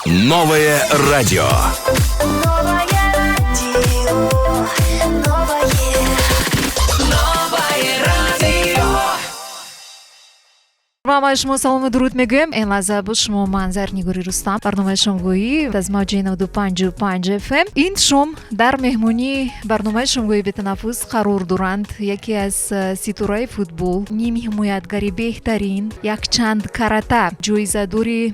Новое радио. Новое радио, новое, Новое радио. Ба ҳамаи шумо салому дуруд мегӯем. Ин лаҳза бо шумо ман, Зарнигори Рустам, барномаи шомгоҳӣ аз мавҷи 95,5 ФМ. Ин шом дар меҳмонии барномаи шомгоҳи бетанаффус қарор доранд яке аз ситораи футбол, нимҳимоятгари беҳтарин, якчанд карата ҷоизадори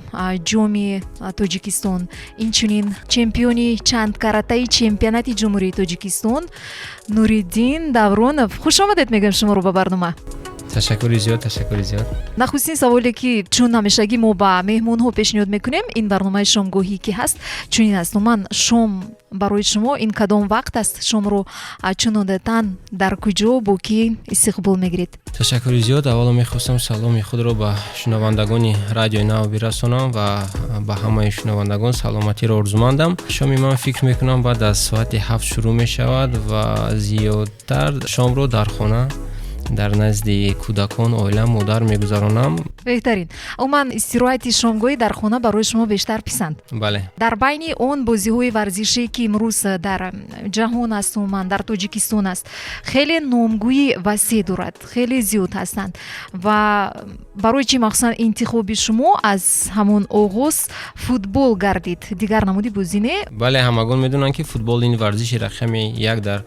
Ҷоми Тоҷикистон, инчунин чемпиони чандкаратаи чемпионати Ҷумҳурии Тоҷикистон Нуриддин Давронов. Хуш омадед мегӯем шуморо ба барнома. Ташаккури зиёд, ташаккури зиёд. Нахустин саволе, ки чун ҳамешагӣ мо ба меҳмонҳо пешниҳод мекунем, ин барномаи шомгоҳӣ ки ҳаст, чунин аст: умуман, шом барои шумо ин кадом вақт аст? Шомро чун одатан дар куҷо, бо кӣ истиқбол мегиред? Ташаккури зиёд. Аввало мехостам саломи худро ба шунавандагони Радиои Нав бирасонам ва ба ҳамаи шунавандагон саломатиро орзумандам. Шоми ман, фикр мекунам, баъд аз соати 7 шурӯъ мешавад ва зиёдтар шомро дар хона, дар назди кӯдакон, оила, модар мегузаронам. Беҳтарин. Умуман, истироҳати шомгоҳӣ дар хона барои шумо бештар писанд? Бале. Дар байни он бозиҳои варзишӣ, ки имрӯз дар ҷаҳон аст, умуман дар Тоҷикистон аст, хеле номгӯи васеъ дорад, хеле зиёд ҳастанд, ва барои чӣ махсусан интихоби шумо аз ҳамон оғоз футбол гардид, дигар намуди бозӣ не? Бале, ҳамагон медонанд, ки футбол ин варзиши рақами як дар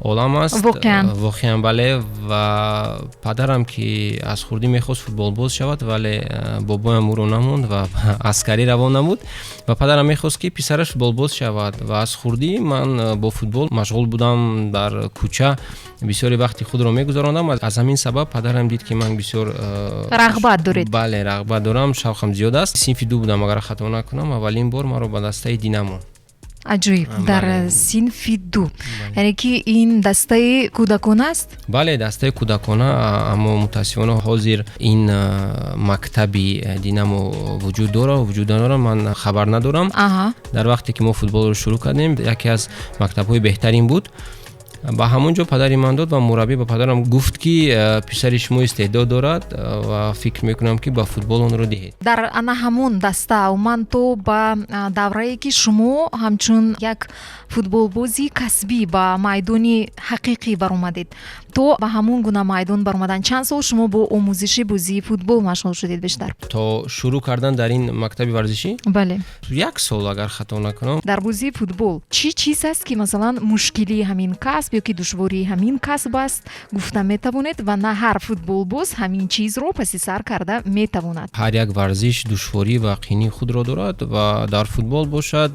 олам аст. Воқеан. Воқеан, бале. Ва падарам, ки аз хурдӣ мехост футболбоз шавад, вале бобоям ӯро намонд ва ба аскарӣ равон намуд, ва падарам мехост, ки писараш футболбоз шавад. Ва аз хурдӣ ман бо футбол машғул будам, дар кӯча бисёри вақти худро мегузарондам. Аз ҳамин сабаб падарам дид, ки ман бисёр рағбат доред. Бале, рағбат дорам, шавқам зиёд аст. Синфи 2 будам, агар хато накунам, аввалин бор маро ба дастаи Динамо. Аҷоиб! Дар синфи 2, яъне ки ин дастаи кӯдакона аст? Бале, дастаи кӯдакона, аммо мутаассифона ҳозир ин мактаби Динамо вуҷуд дора, вуҷуд надора, ман хабар надорам. Дар вақте ки мо футболро шурӯъ кардем, яке аз мактабҳои беҳтарин буд. Ба ҳамон ҷо падари ман дод ва мураббӣ ба падарам гуфт, ки писари шумо истеъдод дорад ва фикр мекунам, ки ба футбол онро диҳед. Дар ана ҳамон даста, умуман, то ба даврае ки шумо ҳамчун як футболбози касбӣ ба майдони ҳақиқӣ баромадед, то ба ҳамон гуна майдон баромадан чанд сол шумо бо омӯзиши бозии футбол машғул шудед бештар? То шурӯъ кардан дар ин мактаби варзишӣ? Бале. Як сол, агар хато накунам. Дар бозии футбол чӣ чиз аст, ки масалан мушкилии ҳамин касб ё ки душвории ҳамин касб аст, гуфта метавонед, ва на ҳар футболбоз ҳамин чизро паси сар карда метавонад? Ҳар як варзиш душворӣ ва қиинии худро дорад ва дар футбол бошад,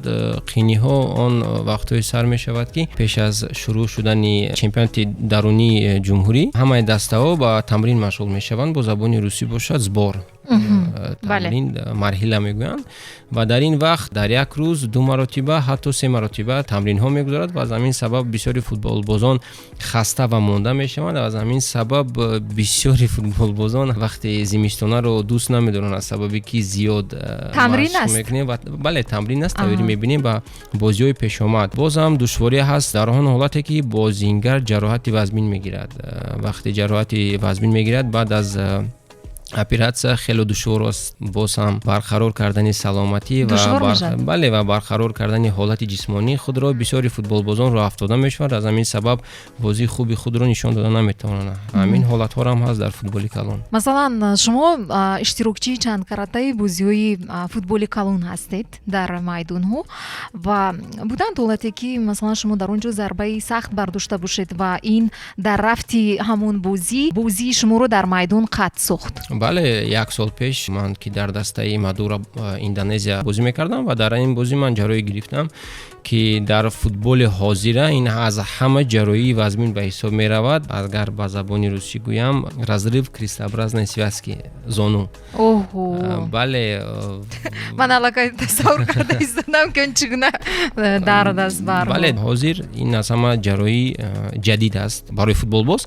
қииниҳо он вақтҳое сар мешавад, ки пеш аз шурӯъ шудани чемпионати дарунии ҷумҳурӣ ҳамаи дастаҳо ба тамрин машғул мешаванд, бо забони русӣ бошад, сбор, тамрин, марҳила мегӯянд. Ва дар ин вақт дар як рӯз ду маротиба, ҳатто се маротиба тамринҳо мегузарад ва аз ҳамин сабаб бисёри футболбозон хаста ва монда мешаванд. Аз ҳамин сабаб бисёри футболбозон вақти зимистонаро дӯст намедоранд, аз сабаби ки зиёд тамрин машқ аст. мекунем. Бале, тамрин аст, тайёрӣ мебинем ба бозиҳои пешомад. Боз ҳам душворӣ ҳаст дар он ҳолате, ки бозингар ҷароҳати вазмин мегирад. Вақте ҷароҳати вазмин мегирад, баъд аз оператсия хеле душвор аст боз ҳам барқарор кардани саломатӣ ва Душвор мешавад? Бале, ва барқарор кардани ҳолати ҷисмонии худро. Бисёри футболбозон роҳ афтода мешаванд, аз ҳамин сабаб бозии хуби худро нишон дода наметавонанд. Ҳамин ҳолатҳоро ҳам ҳаст дар футболи калон. Масалан, шумо иштирокчии чандкаратаи бозиҳои футболи калон ҳастед дар майдонҳо, ва буданд ҳолате, ки масалан шумо дар он ҷо зарбаи сахт бардошта бошед ва ин дар рафти ҳамон бозӣ бозии шуморо дар майдон қатъ сохт? Бале, як сол пеш ман, ки дар дастаи Мадура, Индонезия, бозӣ мекардам ва дар ин бозӣ ман ҷарроҳӣ гирифтам, ки дар футболи ҳозира ин аз ҳама ҷарроҳии вазмин ба ҳисоб меравад. Агар ба забони русӣ гӯям, разрыв крестообразной связки зону. Оҳо! Бале. Ман аллакай тасаввур карда истодам, ки он чӣ гуна дард аст. Бале, ҳозир ин аз ҳама ҷарроҳии ҷадид аст барои футболбоз.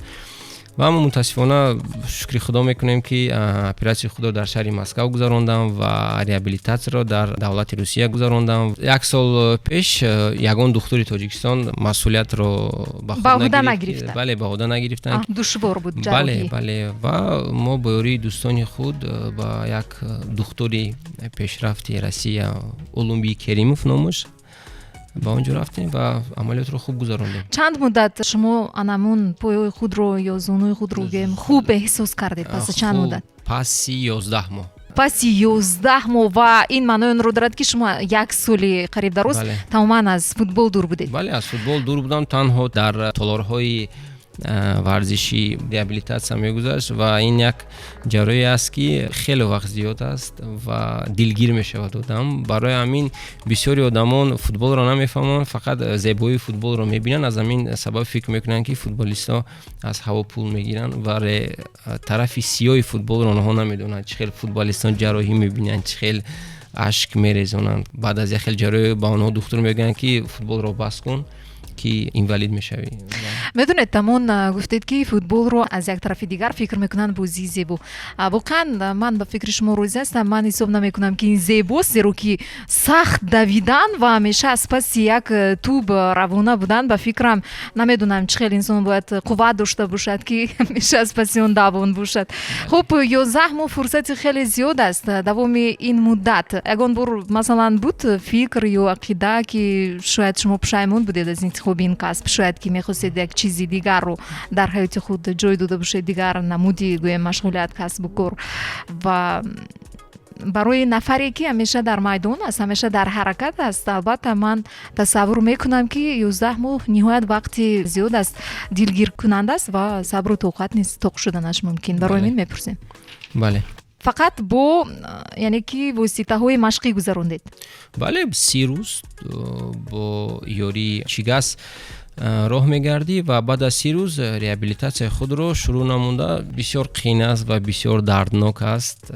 Ва аммо мутаассифона, шукри Худо мекунем, ки оператсияи худро дар шаҳри Москав гузарондам ва реабилитатсияро дар давлати Русия гузарондам. Як сол пеш ягон духтури Тоҷикистон масъулиятро ба худ нагирифта. Бале, ба уҳда нагирифтанд. Душвор буд. Бале, бале. Ва мо бо ёрии дӯстони худ ба як духтури пешрафти Россия, Улумби Керимов номаш, ба он ҷо рафтем ва амалиётро хуб гузарондем. Чанд муддат шумо анамун поёи худро ё зонуи худро, гӯем, хуб эҳсос кардед? Паси чанд муддат? Паси 11 моҳ. Паси 11 моҳ. Ва ин маънои онро дорад, ки шумо як соли қариб дароз тамоман аз футбол дур будед. Бале, аз футбол дур будам. Танҳо дар толорҳои варзишӣ реабилитатсия мегузашт ва ин як ҷарроҳие аст, ки хеле вақт зиёд аст ва дилгир мешавад одам. Барои ҳамин бисёри одамон футболро намефаҳманд, фақат зебоии футболро мебинанд. Аз ҳамин сабаб фикр мекунанд, ки футболистҳо аз ҳаво пул мегиранд, вале тарафи сиёҳи футболро онҳо намедонанд, чӣ хел футболистон ҷарроҳӣ мебинанд, чӣ хел ашк мерезонанд. Баъд аз як хел ҷарроҳӣ ба онҳо духтур мегӯянд, ки футболро бас кун, ки инвалид мешавӣ. Медонед, тамон гуфтед, ки футболро аз як тарафи дигар фикр мекунанд бозии зебо. Воқеан, ман ба фикри шумо розӣ ҳастам. Ман ҳисоб намекунам, ки ин зебост, зеро ки сахт давидан ва ҳамеша аз паси як тӯб равона будан, ба фикрам, намедонам, чӣ хел инсон бояд қувват дошта бошад, ки ҳамеша аз паси он давон бошад. Хуб, 11 моҳ фурсати хеле зиёд аст. Давоми ин муддат ягон бор, масалан, буд фикр ё ақида, ки шояд шумо пушаймон будед аз интихоби ин касб, шояд ки мехостед як чизи дигарро дар ҳаёти худ ҷой дода бошед, дигар намуди, гӯем, машғулият, касбу кор? Ва барои нафаре, ки ҳамеша дар майдон аст, ҳамеша дар ҳаракат аст, албатта, ман тасаввур мекунам, ки 11 моҳ ниҳоят вақти зиёд аст, дилгиркунанда аст ва сабру тоқат низ тоқ шуданаш мумкин. Барои ин мепурсем. Бале. Фақат бо, яъне ки, воситаҳои машқӣ гузарондед? Бале, 30 рӯз бо ёрии чигас роҳ мегардӣ ва баъд аз 30 рӯз реабилитатсияи худро шурӯъ намуда. Бисёр қиин аст ва бисёр дарднок аст.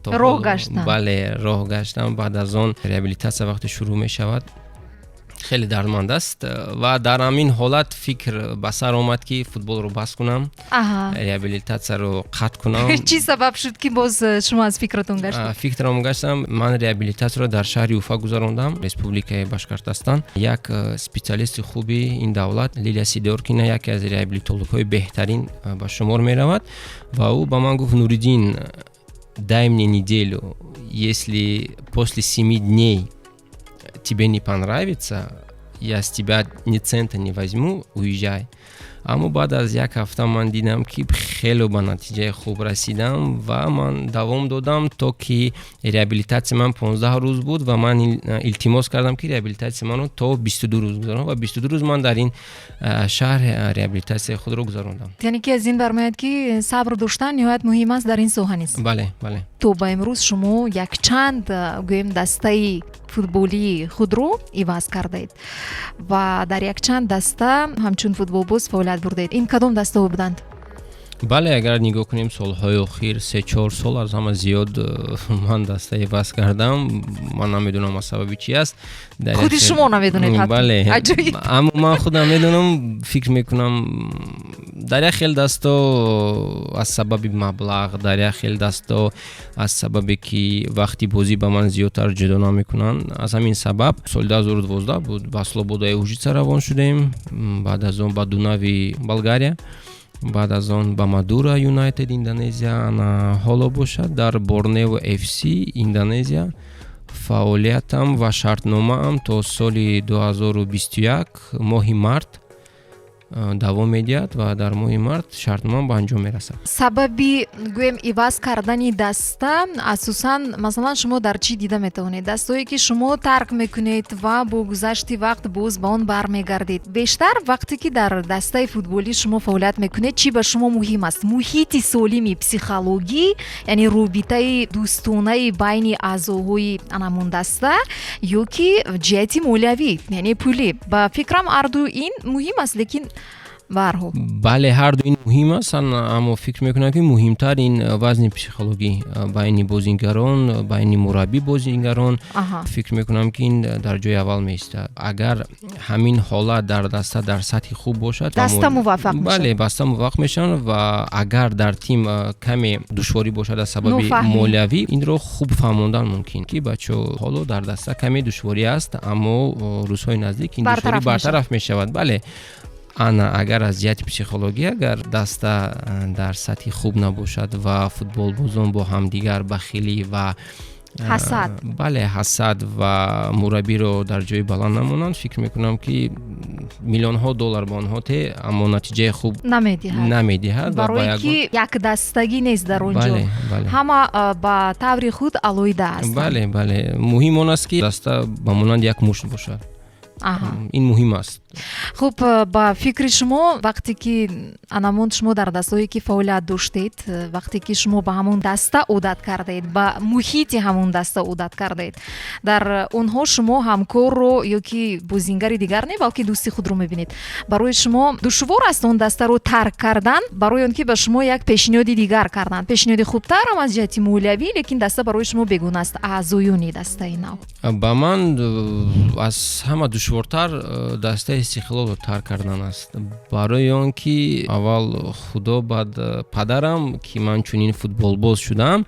Роҳ гаштан. Бале, роҳ гаштан. Баъд аз он реабилитатсия вақте шурӯъ мешавад, хеле дардманд аст ва дар ҳамин ҳолат фикр ба сар омад, ки футболро бас кунам, реабилитатсияро қатъ кунам. Чӣ сабаб шуд, ки боз шумо аз фикратон гаштед? Фикрам гаштам. Ман реабилитатсияро дар шаҳри Уфа гузарондам, Республикаи Башкортостан. Як специалисти хуби ин давлат, Лилия Сидоркина, яке аз реабилитологҳои беҳтарин ба шумор меравад ва ӯ ба ман гуфт: «Нуриддин, дай мне неделю. Если после 7 дней тебе не понравится, я с тебя ни цента не возьму, уезжай». Аммо баъд аз як ҳафта ман дидам, ки хеле ба натиҷаи хуб расидам ва ман давом додам, то ки реабилитатсияи ман 15 рӯз буд ва ман илтимос кардам, ки реабилитатсияи маро то 22 рӯз гузаронам ва 22 рӯз ман дар ин шаҳр реабилитатсияи худро гузарондам. Яъне ки аз ин бармеояд, ки сабр доштан ниҳоят муҳим аст дар ин соҳа низ. Бале, бале. То ба имрӯз шумо якчанд, гӯем, дастаи футболии худро иваз кардаед ва дар якчанд даста ҳамчун футболбоз фаъолият бурдаед. Ин кадом дастаҳо буданд? Бале, агар нигоҳ кунем, солҳои охир, 3-4 сол аз ҳама зиёд ман даста иваз кардам. Ман намедонам, аз сабаби чи аст. Худи шумо намедонед? Бале, аммо ман худам медонам. Фикр мекунам, дар як хел дасто аз сабаби маблағ, дар як хел дасто аз сабабе ки вақти бозӣ ба ман зиёдтар ҷудо намекунанд. Аз ҳамин сабаб соли 2012 буд, ба Слободаи Ужица равон шудем, баъд аз он ба Дунави Болгария, баъд аз он ба Мадура Юнайтед Индонезия. Ана ҳоло бошад, дар Борнео ФС Индонезия фаъолиятам ва шартномаам то соли 2021 моҳи март давом медиҳад ва дар моҳи март шартнома ба анҷом мерасад. Сабаби, гӯем, иваз кардани даста асосан, масалан, шумо дар чӣ дида метавонед? Дастое ки шумо тарк мекунед ва бо гузашти вақт боз ба он бармегардед. Бештар вақте ки дар дастаи футболӣ шумо фаъолият мекунед, чӣ ба шумо муҳим аст? Муҳити солими психологӣ, яъне робитаи дӯстонаи байни аъзоҳои анамон даста, ё ки ҷиҳати молиявӣ, яъне пулӣ? Ба фикрам, ҳарду ин муҳим аст, лекин Ба ҳар ҳол. Бале, ҳарду ин муҳим аст, аммо фикр мекунам, ки муҳимтар ин вазни психологӣ байни бозингарон, байни мураббӣ бозингарон. Фикр мекунам, ки ин дар ҷои аввал меистад. Агар ҳамин ҳолат дар даста дар сатҳи хуб бошад, даста муваффақ. Бале, даста муваффақ мешаванд. Ва агар дар тим каме душворӣ бошад аз сабаби молиявӣ, инро хуб фаҳмондан мумкин, ки бачаҳо, ҳоло дар даста каме душворӣ аст, аммо рӯзҳои наздик ин душворӣ бартараф мешавад. Бале, ана агар аз ҷиҳати психологӣ агар даста дар сатҳи хуб набошад ва футболбозон бо ҳамдигар бахилӣ ва ҳасад. Бале, ҳасад ва мураббиро дар ҷои баланд намонанд, фикр мекунам, ки миллионҳо доллар ба онҳо те, аммо натиҷаи хуб намедиҳад. Намедиҳад. Барое ки якдастагӣ нест дар он ҷо, ҳама ба таври худ алоҳида ҳастанд. Бале, муҳим он аст, ки даста ба монанди як мушт бошад. Ин муҳим аст. Хуб, ба фикри шумо, вақте ки анамон шумо дар дастаҳое ки фаъолият доштед, вақте ки шумо ба ҳамон даста одат кардаед, ба муҳити ҳамон даста одат кардаед, дар онҳо шумо ҳамкорро ё ки бозингари дигар не, балки дӯсти худро мебинед, барои шумо душвор аст он дастаро тарк кардан, барои он ки ба шумо як пешниҳоди дигар карданд, пешниҳоди хубтарам аз ҷиҳати молиявӣ, лекин даста барои шумо бегона аст, аъзоёни дастаи нав? Ба ман аз ҳама душвортар дастаи Истиқлолро тарк кардан аст, барои он ки аввал Худо, баъд падарам, ки ман чунин футболбоз шудам,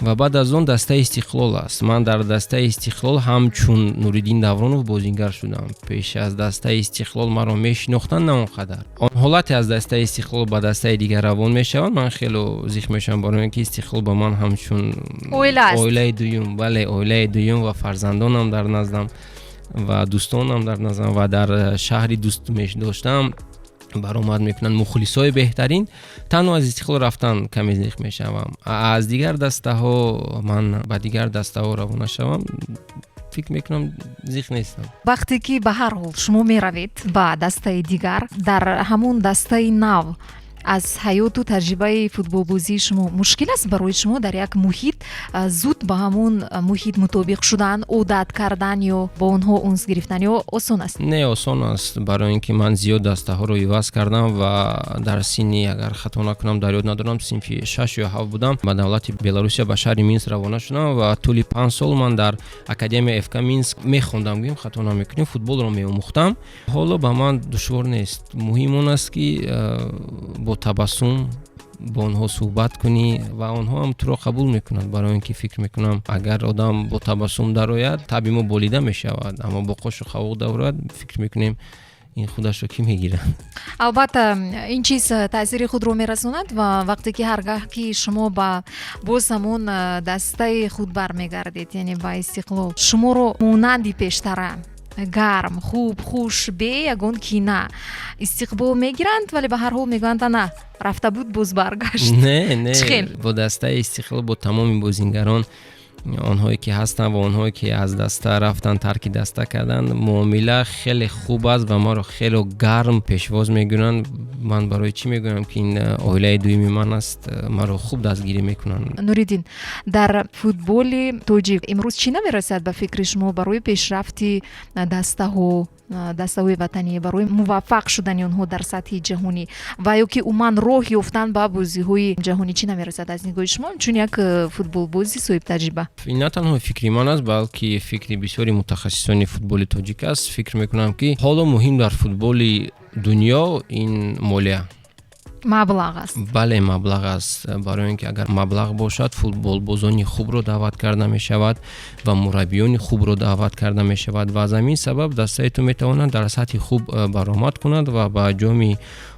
ва баъд аз он дастаи Истиқлол аст. Ман дар дастаи Истиқлол ҳамчун Нуриддин Давронов бозингар шудам. Пеш аз дастаи Истиқлол маро мешинохтанд на он қадар. Он ҳолате аз дастаи Истиқлол ба дастаи дигар равон мешаванд, ман хело зиқ мешавам, барои он ки Истиқлол ба ман ҳамчун оилаи дуюм, бале, оилаи дуюм ва фарзандонам дар наздам ва дӯстонам дар наздам ва дар шаҳри дӯст доштам баромад мекунанд мухлисои беҳтарин. Танҳо аз Истиқлол рафтан каме зиқ мешавам. Аз дигар дастаҳо ман ба дигар дастаҳо равона шавам, фикр мекунам, зиқ нестам. Вақте ки ба ҳар ҳол шумо меравед ба дастаи дигар, дар ҳамон дастаи нав аз ҳаёту таҷрибаи футболбозии шумо мушкил аст барои шумо дар як муҳит зуд ба ҳамон муҳит мутобиқ шудан, одат кардан ё бо онҳо унс гирифтан ё осон аст? Не, осон аст, барои ин ки ман зиёд дастаҳоро иваз кардам ва дар синни, агар хато накунам, дар ёд надорам, синфи 6 ё 7 будам, ба давлати Беларусия, ба шаҳри Минск равона шудам ва тӯли 5 сол ман дар академияи ФК Минск мехондам, гӯем хато намекунем, футболро меомӯхтам. Ҳоло ба ман душвор нест. Муҳим он аст, ки бо табассум бо онҳо суҳбат кунӣ ва онҳо ҳам туро қабул мекунанд, барои он ки фикр мекунам, агар одам бо табассум дарояд, табъи мо болида мешавад, аммо бо қошу қавоқ дарояд, фикр мекунем, ин худашро кӣ мегирад? Албатта, ин чиз таъсири худро мерасонад. Ва вақте ки ҳар гаҳ ки шумо ба боз ҳамон дастаи худ бармегардед, яъне ба Истиқлол, шуморо монанди пештара гарм, хуб, хуш, бе ягон кина истиқбол мегиранд, вале ба ҳар ҳол мегӯянд, ана рафта буд, боз баргашт? Не, не, бо дастаи Истиқлол, бо тамоми бозингарон, онҳое ки ҳастанд ва онҳое ки аз даста рафтанд, тарки даста карданд, муомила хеле хуб аст ва маро хеле гарм пешвоз мегиранд. Ман барои чӣ мегӯям, ки ин оилаи дуюми ман аст, маро хуб дастгирӣ мекунанд. Нуриддин, дар футболи тоҷик имрӯз чӣ намерасад ба фикри шумо барои пешрафти дастаҳо, дастаҳои ватанӣ, барои муваффақ шудани онҳо дар сатҳи ҷаҳонӣ ва ё ки умуман роҳ ёфтан ба бозиҳои ҷаҳонӣ чӣ намерасад аз нигоҳи шумо чун як футболбози соҳибтаҷриба? Ин на танҳо фикри ман аст, балки фикри бисёри мутахассисони футболи тоҷик аст. Фикр мекунам, ки ҳоло муҳим дар футболи дунё ин молия. Маблағ аст. Бале, маблағ аст, барои он ки агар маблағ бошад, футболбозони хубро даъват карда мешавад ва мураббиёни хубро даъват карда мешавад ва аз ҳамин сабаб дастаи ту метавонад дар сатҳи хуб баромад кунад ва ба Ҷоми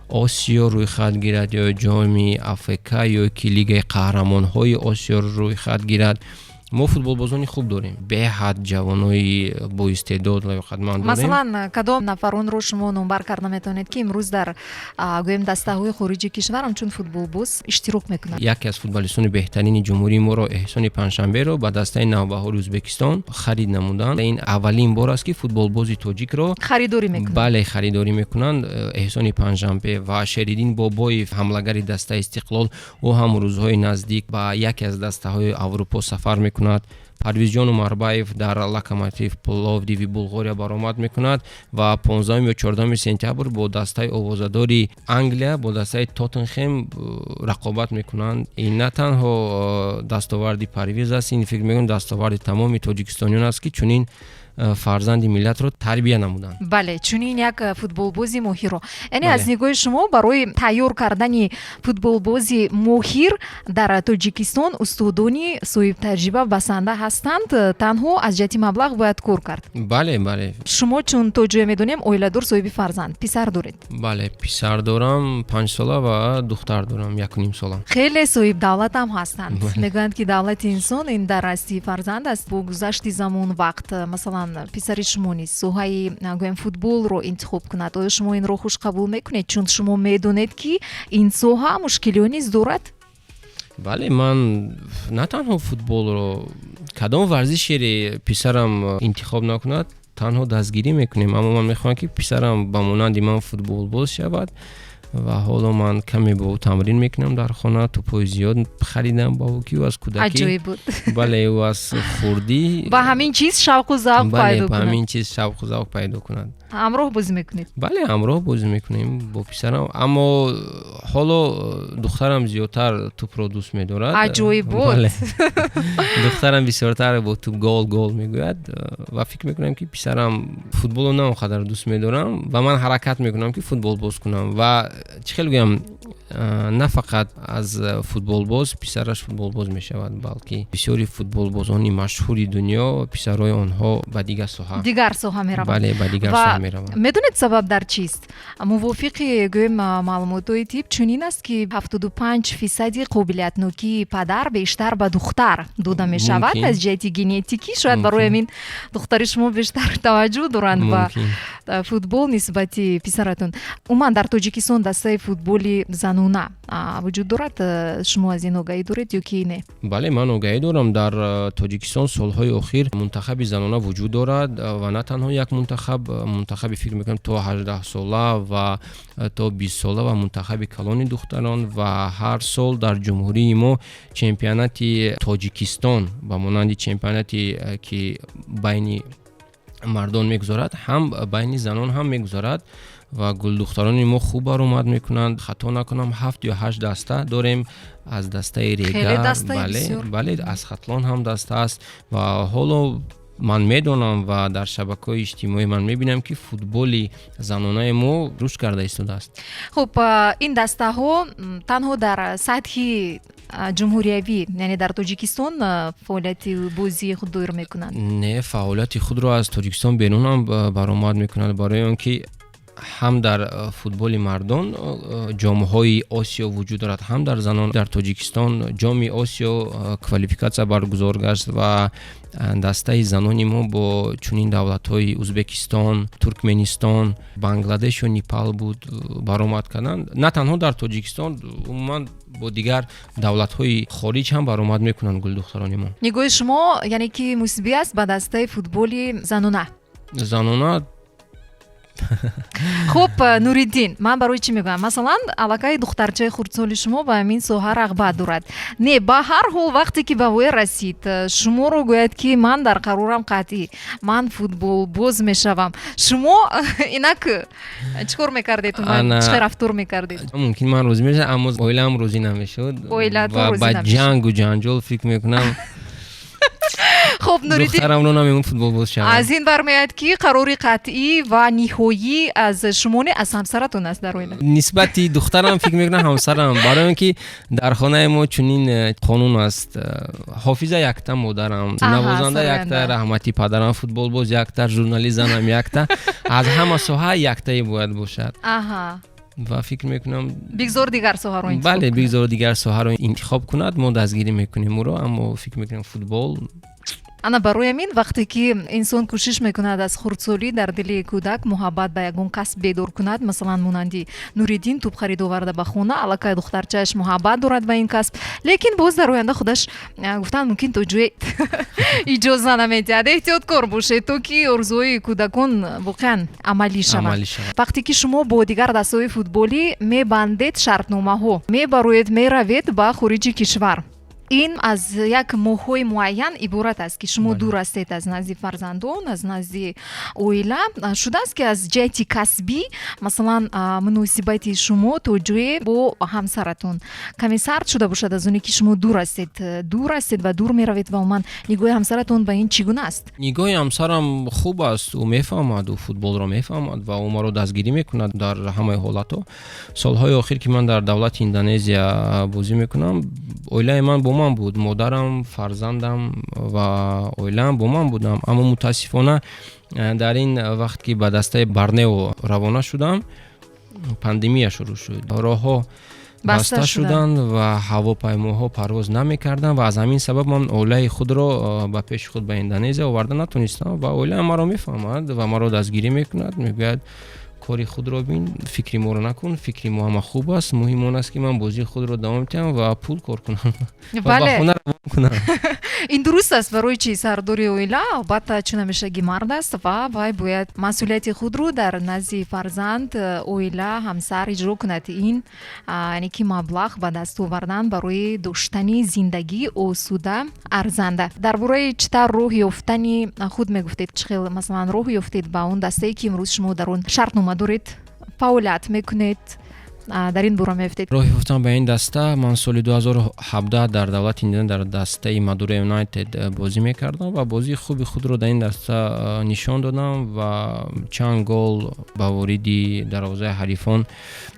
Осиё рӯйхат гирад ё Ҷоми АФК ё ки Лигаи қаҳрамонҳои Осиё рӯйхат гирад. Мо футболбозони хуб дорем, беҳад ҷавонои боистеъдод, лаёқатманд дорем. Масалан, кадом нафаронро шумо номбар карда метавонед, ки имрӯз дар, гӯем, дастаҳои хориҷи кишвар ҳамчун футболбоз иштирок мекунанд? Яке аз футболистони беҳтарини ҷумҳурии моро, Эҳсони Панҷшанберо, ба дастаи Навбаҳори Ӯзбекистон харид намуданд. Ин аввалин бор аст, ки футболбози тоҷикро харидорӣ мекунанд. Бале, харидорӣ мекунанд. Эҳсони Панҷшанбе ва Шериддин Бобоев, ҳамлагари дастаи Истиқлол, ӯ ҳам рӯзҳои наздик ба яке аз дастаҳои Аврупо сафар мекунад. Парвизҷон Умарбаев дар Локомотив Пловдиви Булғория баромад мекунад ва 15 ё 14 сентябр бо дастаи овозадори Англия, бо дастаи Тоттенхем рақобат мекунанд. Ин на танҳо дастоварди Парвиз аст, ин, фикр мекунам, дастоварди тамоми тоҷикистониён аст, ки чунин фарзанди миллатро тарбия намуданд. Бале, чунин як футболбози моҳирро. Яъне, аз нигоҳи шумо, барои тайёр кардани футболбози моҳир дар Тоҷикистон устодони соҳибтаҷриба басанда ҳастанд, танҳо аз ҷиҳати маблағ бояд кор кард. Бале. Шумо, чун то ҷое медонем, оиладор, соҳиби фарзанд, писар доред. Бале, писар дорам 5-сола ва духтар дорам 1,5 сола. Хеле соҳибдавлатам ҳастанд. Мегӯянд, ки давлати инсон ин дар ҳастии фарзанд аст. Бо гузашти замон, вақт, масалан, писари шумо низ соҳаи, гӯем, футболро интихоб кунад, оё шумо инро хуш қабул мекунед, чун шумо медонед, ки ин соҳа мушкилиҳо низ дорад? Бале, ман на танҳо футболро, кадом варзишере писарам интихоб накунад, танҳо дастгирӣ мекунем. Аммо ман мехоҳам, ки писарам ба монанди ман футболбоз шавад ва ҳоло ман каме бо ӯ тамрин мекунам дар хона. Тӯпҳои зиёд харидам ба ӯ, ки ӯ аз кӯдакӣ Аҷоиб буд. Бале, ӯ аз хурдӣ ба ҳамин чиз шавқу завқ пайдо ба кунад. ҳамин чиз шавқу завқ пайдо кунад. Ҳамроҳ бозӣ мекунед? Бале, ҳамроҳ бозӣ мекунем бо писарам, аммо ҳоло духтарам зиёдтар тӯпро дӯст медорад. Аҷоиб буд. Бале. Духтарам бисёртар бо тӯп гол, гол мегӯяд ва фикр мекунам, ки писарам футболро на он қадар дӯст медорам ва ман ҳаракат мекунам, ки футболбоз кунам. Ва чӣ хел гӯям, на фақат аз футболбоз писараш футболбоз мешавад, балки бисёри футболбозони машҳури дунё писарои онҳо ба дигар соҳа Дигар соҳа мераванд. Бале, ба дигар Ва соҳа мераванд. медонед, сабаб дар чист? Мувофиқи, гӯем, маълумотҳои тиб чунин аст, ки 75 фисади қобилиятнокии падар бештар ба духтар дода мешавад. Мумкин. Аз ҷиҳати генетикӣ шояд барои Мумкин. ҳамин духтари шумо бештар таваҷҷӯҳ доранд ба Мумкин. футбол нисбати писаратон. Умуман, дар Тоҷикистон дастаи футболи занона вуҷуд дорад? Шумо аз ин огаҳӣ доред ё ки не? Бале, ман огаҳӣ дорам. Дар Тоҷикистон солҳои охир мунтахаби занона вуҷуд дорад ва на танҳо як мунтахаб, мунтахаби, фикр мекунам, то 18-сола ва то 20-сола ва мунтахаби калони духтарон. Ва ҳар сол дар ҷумҳурии мо чемпионати Тоҷикистон, ба монанди чемпионати ки байни мардон мегузарад, ҳам байни занон ҳам мегузарад ва гулдухтарони мо хуб баромад мекунанд. Хато накунам, ҳафт ё ҳашт даста дорем, аз дастаи Хеле Регар, дастаи бале, бисёр. Бале, аз Хатлон ҳам даста аст. Ва ҳоло ман медонам ва дар шабакаҳои иҷтимоӣ ман мебинам, ки футболи занонаи мо рушд карда истодааст. Хуб, ин дастаҳо танҳо дар сатҳи ҷумҳуриявӣ, яъне дар Тоҷикистон, фаъолияти бозии худ доир мекунанд? Не, фаъолияти худро аз Тоҷикистон берун ҳам баромад мекунанд, барои он ки ҳам дар футболи мардон ҷомҳои Осиё вуҷуд дорад, ҳам дар занон. Дар Тоҷикистон Ҷоми Осиё квалификатсия баргузор гашт ва дастаи занони мо бо чунин давлатҳои Узбекистон, Туркменистон, Бангладешу Непал буд, баромад карданд. На танҳо дар Тоҷикистон, умуман бо дигар давлатҳои хориҷ ҳам баромад мекунанд гулдухтарони мо. Нигоҳи шумо, яъне ки, мусбӣ аст ба дастаи футболи занона? Занона. Хуб, Нуриддин, ман барои чӣ мегӯям? Масалан, аллакай духтарчаи хурдсоли шумо ба ҳамин соҳа рағбат дорад. Не, ба ҳар ҳол, вақте ки ба воя расид, шуморо гӯяд, ки ман дар қарорам қатъӣ, ман футболбоз мешавам, шумо инак чӣ кор мекардед? Чӣ рафтор мекардед? Мумкин ман розӣ мешавам, аммо оилаам розӣ намешуд ва ба ҷангу ҷанҷол, фикр мекунам, Хуб, Нуриддин, духтарамро намемон футболбоз шавад. Аз ин бармеояд, ки қарори қатъӣ ва ниҳоӣ аз шумо не, аз ҳамсаратон аст дар оила. Нисбати духтарам, фикр мекунам, ҳамсарам, барои он ки дар хонаи мо чунин қонун аст: ҳофиза якта, модарам, навозанда якта, раҳмати падарам, футболбоз якта, журналист занам якта, аз ҳама соҳа яктае бояд бошад. Ва фикр мекунам, Бигзор дигар соҳаро интихоб. Бале, бигзор дигар соҳаро интихоб кунад, мо дастгирӣ мекунем ӯро, аммо фикр мекунам, футбол. Ана барои ҳамин, вақте ки инсон кӯшиш мекунад аз хурдсолӣ дар дили кӯдак муҳаббат ба ягон касб бедор кунад, масалан, монанди Нуриддин тӯб харид оварда ба хона, аллакай духтарчааш муҳаббат дорад ба ин касб, лекин боз дар оянда худаш, гуфтан мумкин, то ҷое иҷоза намедиҳад. Эҳтиёткор бошед, то ки орзуҳои кӯдакон воқеан амалӣ шаванд. Вақте ки шумо бо дигар дастаҳои футболӣ мебандед шартномаҳо, мебароед, меравед ба хориҷи кишвар. Ин аз як моҳҳои муайян иборат аст, ки шумо дур ҳастед аз назди фарзандон, аз назди оила. Шудааст, ки аз ҷиҳати касбӣ, масалан, муносибати шумо то ҷое бо ҳамсаратон каме сард шуда бошад аз оне, ки шумо дур ҳастед ва дур меравед, ва умуман нигоҳи ҳамсаратон ба ин чӣ гуна аст? Нигоҳи ҳамсарам хуб аст. Ӯ мефаҳмад, ӯ футболро мефаҳмад ва ӯ маро дастгирӣ мекунад дар ҳамаи ҳолатҳо. Солҳои охир, ки ман дар давлати Индонезия бозӣ мекунам, оилаи ман бо ман буд: модарам, фарзандам ва оилаам бо ман будам. Аммо мутаассифона, дар ин вақт, ки ба дастаи Барнео равона шудам, пандемия шурӯъ шуд, роҳҳо баста шуданд ва ҳавопаймоҳо парвоз намекарданд ва аз ҳамин сабаб ман оилаи худро ба пеши худ ба Индонезия оварда натонистам. Ва оилаам маро мефаҳмад ва маро дастгирӣ мекунад, мегӯяд: «Кори худро бин, фикри моро накун, фикри мо ҳама хуб аст». Муҳим он аст, ки ман бозии худро давом диҳам ва пул кор кунам ва ба хона равон кунам. Ин дуруст аст. Барои чи сардори оила, албатта, чун ҳамешагӣ мард аст ва вай бояд масъулияти худро дар назди фарзанд, оила, ҳамсар иҷро кунад. Ин яъне ки маблағ ба даст овардан барои доштани зиндагии осуда арзанда. Дар бораи чӣ тавр роҳ ёфтани худ мегуфтед. Чӣ хел, масалан, роҳ ёфтед ба он дастае, ки имрӯз шумо дар он шартнома доред, фаъолият мекунед? Дар ин бора мегуфтед. Роҳ ёфтам ба ин даста: ман соли 2017 дар давлати Индонезия дар дастаи Мадура Юнайтед бозӣ мекардам ва бозии хуби худро дар ин даста нишон додам ва чанд гол ба вориди дарвозаи ҳарифон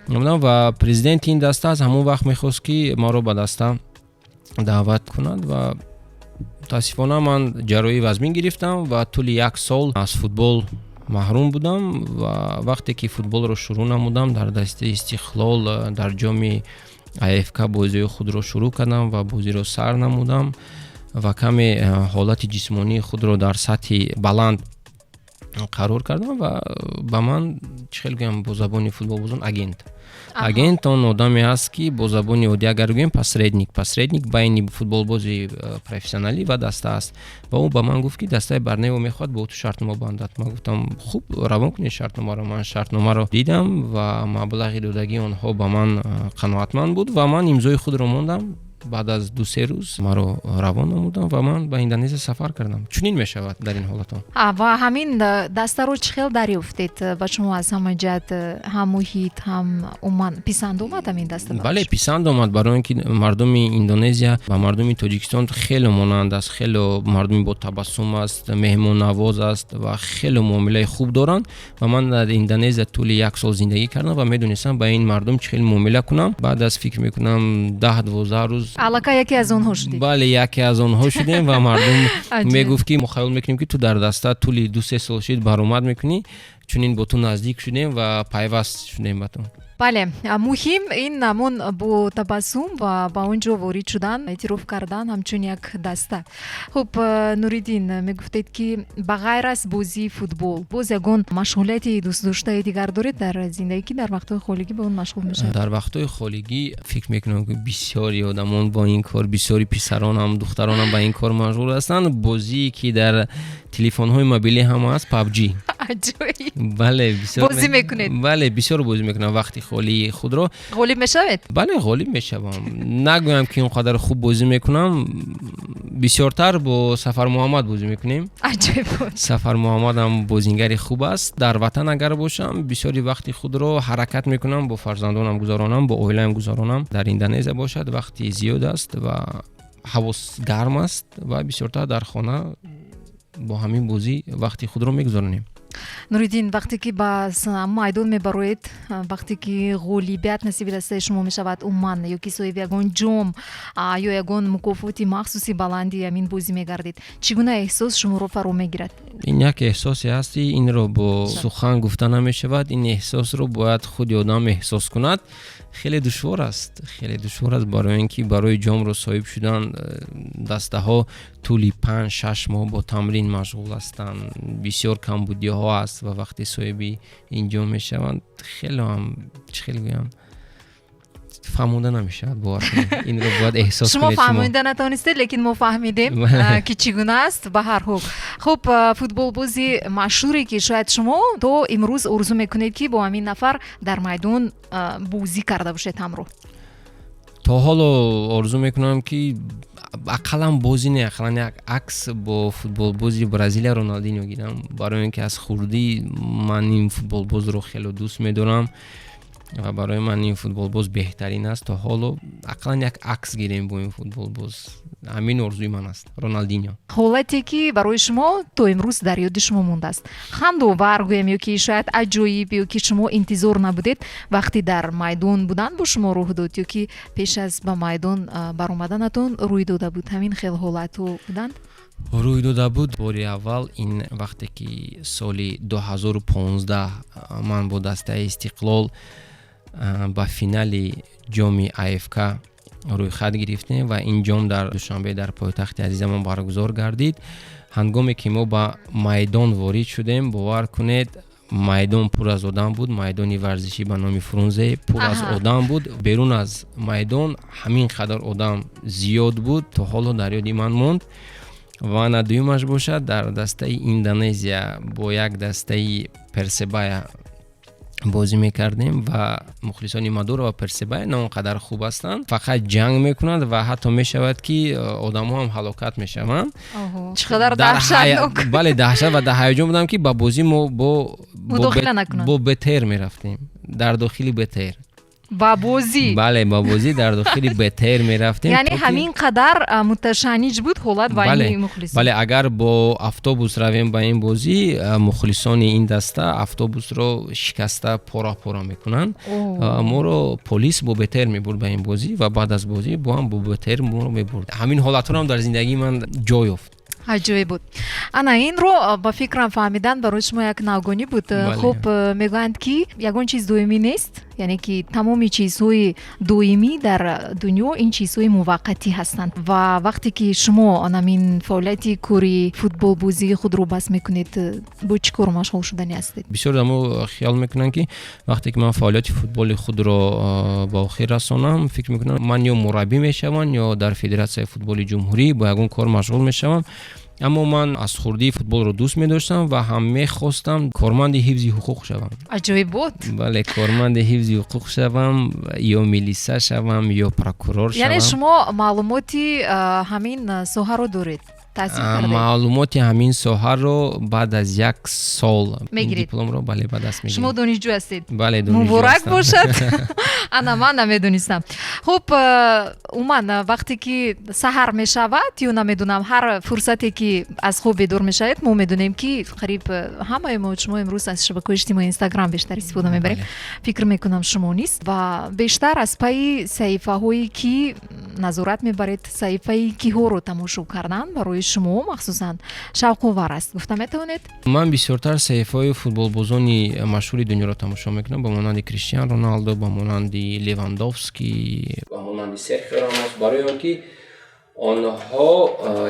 намудам. Ва президенти ин даста аз ҳамон вақт мехост, ки маро ба даста даъват кунад. Ва мутаассифона, ман ҷарроҳии вазмин гирифтам ва тӯли як сол аз футбол маҳрум будам. Ва вақте ки футболро шурӯъ намудам, дар дастаи Истиқлол дар ҷоми АФК бозиҳои худро шурӯъ кардам ва бозиро сар намудам ва каме ҳолати ҷисмонии худро дар сатҳи баланд қарор кардам. Ва ба ман, чӣ хел гӯям, бо забони футболбозон агент, он одаме аст, ки бо забони оддӣ агар гӯем, посредник байни футболбози профессионалӣ ва даста аст. Ва ӯ ба ман гуфт, ки дастаи Барнео мехоҳад бо ту шартнома бандад. Ман гуфтам: «Хуб, равон кунед шартномаро». Ман шартномаро дидам ва маблағи додагии онҳо ба ман қаноатманд буд ва ман имзои худро мондам. Баъд аз 2-се рӯз маро равон намудам ва ман ба Индонезия сафар кардам. Чунин мешавад дар ин ҳолатҳо. Ва ҳамин дастаро чӣ хел дарёфтед? Ба шумо аз ҳама ҷиҳат, ҳам муҳит, ҳам умуман писанд омад ҳамин даста? Бале, писанд омад, барои он ки мардуми Индонезия ба мардуми Тоҷикистон хеле монанд аст, хеле мардуми бо табассум аст, меҳмоннавоз аст ва хеле муомилаи хуб доранд. Ва ман дар Индонезия тӯли як сол зиндагӣ кардам ва медонистам, ба ин мардум чӣ хел муомила кунам. Баъд аз, фикр мекунам, 10-12 рӯз Аллакай яке аз онҳо шудед. Бале, яке аз онҳо шудем ва мардум мегуфт, ки мо хаёл мекунем, ки ту дар даста тӯли 2-се сол шид баромад мекунӣ, чунин бо ту наздик шудем ва пайваст шудем ба ту. Бале, муҳим ин ҳамон бо табассум ва ба он ҷо ворид шудан, эътироф кардан ҳамчун як даста. Хуб, Нуриддин, мегуфтед, ки ба ғайр аз бозии футбол боз ягон машғулияти дӯстдоштаи дигар доред дар зиндагӣ, ки дар вақтҳои холигӣ ба он машғул мешавед? Дар вақтҳои холигӣ, фикр мекунам, ки бисёри одамон бо ин кор, бисёри писаронам, духтаронам ба ин кор машғул ҳастанд: бозие, ки дар телефонҳои мобилӣ ҳам аст, PUBG. Аҷоиб! Бале, бисёр. Бозӣ мекунед? Бале, бисёр бозӣ мекунам вақти холии худро. Ғолиб мешавед? Бале, ғолиб мешавам. Нагӯям, ки он қадар хуб бозӣ мекунам. Бисёртар бо Сафар Муҳаммад бозӣ мекунем. Аҷоиб! Сафар Муҳаммадам бозингари хуб аст. Дар ватан агар бошам, бисёри вақти худро ҳаракат мекунам бо фарзандонам гузаронам, бо оилаам гузаронам. Дар Индонезия бошад, вақти зиёд аст ва ҳаво гарм аст ва бисёртар дар хона бо ҳамин бозӣ вақти худро мегузаронем. Нуриддин, вақте ки ба майдон мебароед, вақте ки ғолибият насиби дастаи шумо мешавад, умуман, ё ки соҳиби ягон ҷом ё ягон мукофоти махсуси баланди ҳамин бозӣ мегардед, чӣ гуна эҳсос шуморо фаро мегирад? Ин як эҳсосе ҳасти, инро бо сухан гуфта намешавад. Ин эҳсосро бояд худи одам эҳсос кунад. Хеле душвор аст, хеле душвор аст, барои ин ки барои ҷомро соҳиб шудан дастаҳо тӯли 5-6 моҳ бо тамрин машғул ҳастанд, бисёр камбудиҳо аст. Ва вақте соҳиби ин ҷом мешаванд, хеле ҳам, чӣ хел гӯям, фаҳмонда намешавад, бовар кунед, инро бояд эҳсос Шумо кунед. фаҳмонида натавонистед, лекин мо фаҳмидем, ки чӣ гуна аст. Ба ҳар ҳол, хуб, футболбози машҳуре, ки шояд шумо то имрӯз орзу мекунед, ки бо ҳамин нафар дар майдон бозӣ карда бошед ҳамроҳ? То ҳоло орзу мекунам, ки ақаллан бозӣ не, ақаллан як акс бо футболбози Бразилия Роналдино гирам, барои он ки аз хурдӣ ман ин футболбозро хеле дӯст медорам ва барои ман ин футболбоз беҳтарин аст. То ҳоло ақаллан як акс гирем бо ин футболбоз, ҳамин орзуи ман аст, Роналдино. Ҳолате, ки барои шумо то имрӯз дар ёди шумо мондааст, хандовар гӯем ё ки шояд аҷоиб, ё ки шумо интизор набудед, вақте дар майдон будан бо шумо рӯй дод, ё ки пеш аз ба майдон баромаданатон рӯй дода буд, ҳамин хел ҳолатҳо буданд? Рӯй дода буд. Бори аввал ин вақте ки соли 2015 ман бо дастаи Истиқлол ба финали ҷоми АФК рӯйхат гирифтем ва ин ҷом дар Душанбе, дар пойтахти азизамон баргузор гардид. Ҳангоме ки мо ба майдон ворид шудем, бовар кунед, майдон пур аз одам буд. Майдони варзишӣ ба номи Фрунзе пур аз одам буд. Берун аз майдон ҳамин қадар одам зиёд буд, то ҳоло дар ёди ман монд. Ва на дуюмаш бошад, дар дастаи Индонезия бо як дастаи Персебая бозӣ мекардем ва мухлисони Мадура ва Персебая на он қадар хуб ҳастанд, фақат ҷанг мекунанд ва ҳатто мешавад, ки одамҳо ҳам ҳалокат мешаванд. Чӣ қадар даҳшатнок! Бале, даҳшат ва дар ҳаяҷон будам, ки ба бозӣ мо мудохила накунанд. Бо БТР мерафтем, дар дохили БТР. Ба бозӣ? Бале, ба бозӣ дар дохили БТР мерафтем. Яъне ҳамин қадар муташанниҷ буд ҳолат байни мухлисон? Бале, агар бо автобус равем ба ин бозӣ, мухлисони ин даста автобусро шикаста пора пора мекунанд. Моро полис бо БТР мебурд ба ин бозӣ ва баъд аз бозӣ бо ҳам бо БТР моро мебурд. Ҳамин ҳолатҳоам дар зиндагии ман ҷой ёфт. Аҷоиб буд. Ана инро, ба фикрам, фаҳмидан барои шумо як навгонӣ буд. Хуб, мегӯянд, ки ягон чиз доимӣ нест, яъне ки тамоми чизҳои доимӣ дар дунё ин чизҳои муваққатӣ ҳастанд. Ва вақте ки шумо анамин фаъолияти кори футболбозии худро бас мекунед, бо чӣ кор машғул шудани ҳастед? Бисёр одамо хиёл мекунанд, ки вақте ки ман фаъолияти футболи худро ба охир расонам, фикр мекунам, ман ё мураббӣ мешавам, ё дар Федератсияи футболи ҷумҳурӣ бо ягон кор машғул мешавам. Аммо ман аз хурдӣ футболро дӯст медоштам ва ҳам мехостам корманди ҳифзи ҳуқуқ шавам. Аҷоиб буд. Бале, корманди ҳифзи ҳуқуқ шавам, ё милиса шавам, ё прокурор шавам. Яъне шумо маълумоти ҳамин соҳаро доред, таҳсил кардед? Маълумоти ҳамин соҳаро баъд аз як сол мегиред? Дипломро, бале, ба даст мегирем. Шумо донишҷӯ ҳастед? Бале, донишҷӯ. Муборак бошад! Ана ман намедонистам. Хуб, умуман, вақте ки саҳар мешавад ё намедонам, ҳар фурсате ки аз хоб бедор мешавед, мо медонем, ки қариб ҳамаи мо шумо имрӯз аз шабакаҳои иҷтимои Инстаграм бештар истифода мебарем, фикр мекунам, шумо низ, ва бештар аз пайи саҳифаҳое ки назорат мебаред, саҳифаи киҳоро тамошо кардан барои шумо махсусан шавқовар аст, гуфта метавонед? Ман бисёртар саҳифаҳои футболбозони машҳури дунёро тамошо мекунам, ба монанди Криштиан Роналдо, ба монанди Левандовский, ба монанди Серхио Рамос, барои он ки онҳо,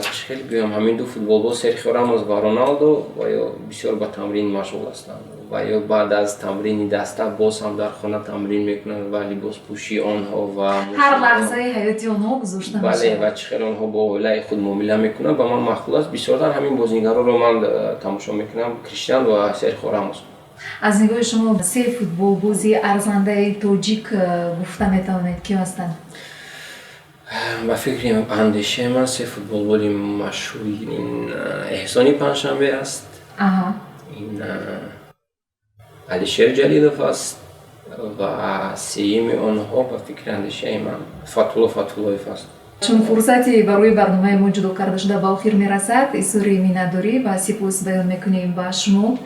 чӣ хел гӯям, ҳамин ду футболбоз, Серхио Рамос ва Роналдо, ва ё бисёр ба тамрин машғул ҳастанд ва ё баъд аз тамрини даста боз ҳам дар хона тамрин мекунанд ва либоспӯшии онҳо ва ҳар лаҳзаи ҳаёти онҳо гузошта Бале, мешавад. ва чӣ хел онҳо бо оилаи худ муомила мекунанд, ба ман маъқул аст. Бисёртар ҳамин бозигароро ман тамошо мекунам, Криштиан ва Серхио Рамос. Аз нигоҳи шумо се футболбози арзандаи тоҷик гуфта метавонед, киё ҳастанд? Ба фикри андешаи ман, се футболбози машҳури ин Эҳсони Панҷшанбе аст, ин Алишер Ҷалилов аст ва сеюми онҳо, ба фикри андешаи ман, Фатҳулло Фатҳуллоев аст. Чун фурсати барои барномаи мо ҷудо карда шуда ба охир мерасад, изҳори миннатдорӣ ва сипос баён мекунем ба шумо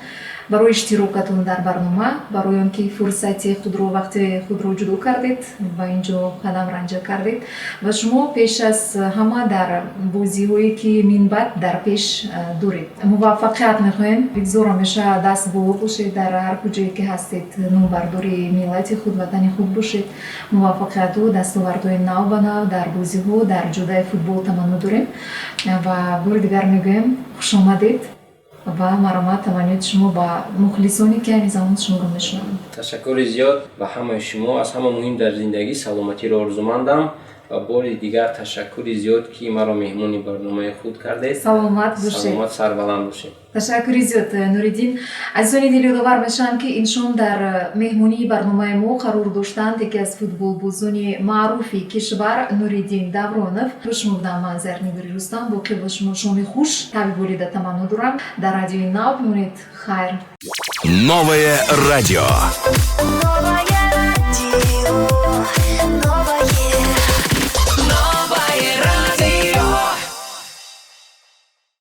барои иштирокатон дар барнома, барои он ки фурсати худро, вақти худро ҷудо кардед ва ин ҷо қадам ранҷа кардед. Ва шумо пеш аз ҳама дар бозиҳое, ки минбаъд дар пеш доред, муваффақият мехоҳем. Бигзор ҳамеша даст боло бошед, дар ҳар куҷое ки ҳастед номбардори миллати худ, ватани худ бошед. Муваффақияту дастовардҳои нав ба нав дар бозиҳо, дар ҷодаи футбол таманно дорем ва бори дигар мегӯем, хушомадед ва марҳамат, таманниёти шумо ба мухлисоне, ки айни замон шуморо мешунаванд. Ташаккури зиёд ба ҳамаи шумо. Аз ҳама муҳим дар зиндагӣ саломатиро орзумандам. Ва бори дигар ташаккури зиёд, ки маро меҳмони барномаи худ кардед. Саломат бошед. Саломат, сарбаланд бошед. Ташаккури зиёд, Нуриддин. Азизони дил, ёдовар мешавам, ки ин шом дар меҳмонии барномаи мо қарор доштанд яке аз футболбозони маъруфи кишвар Нуриддин Давронов. Бо шумо будам ман, Зарнигори Рустам. Боқӣ бо шумо шоми хуш, таби болида таманно дорам. Дар Радиои Нав бимонед. Хайр. Новое радио. Новое